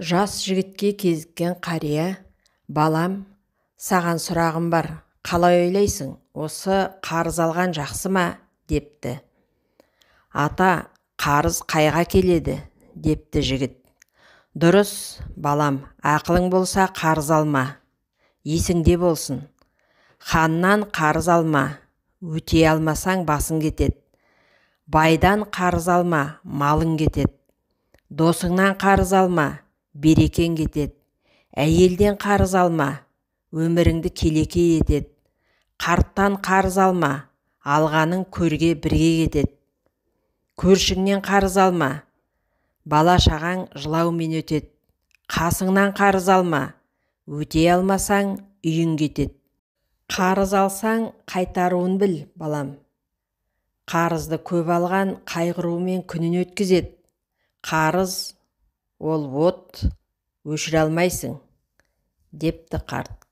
Жас жігітке кезіккен қария: «Балам, саған сұрағым бар, қалай ойлайсың, осы қарыз алған жақсы ма?» – депті. «Ата, қарыз қайға келеді?» – депті жігіт. «Дұрыс, балам, ақылың болса, қарыз алма, есіңде болсын. Ханнан қарыз алма, өтей алмасаң, басың кетеді. Байдан қарыз алма, малың кетеді. Досыңнан қарыз алма, берекең кетеді. Әйелден қарыз алма, өміріңді келеке етеді. Қарттан қарыз алма, алғаның көрге бірге кетеді. Көршіңнен қарыз алма, бала шағаң жылаумен өтеді. Қасыңнан қарыз алма, өтей алмасаң, үйің кетеді. Қарыз алсаң, қайтаруын біл, балам. Қарызды көп алған қайғырумен күнін өткізеді. Қарыз ол от, өшіре алмайсың», – депті қарт.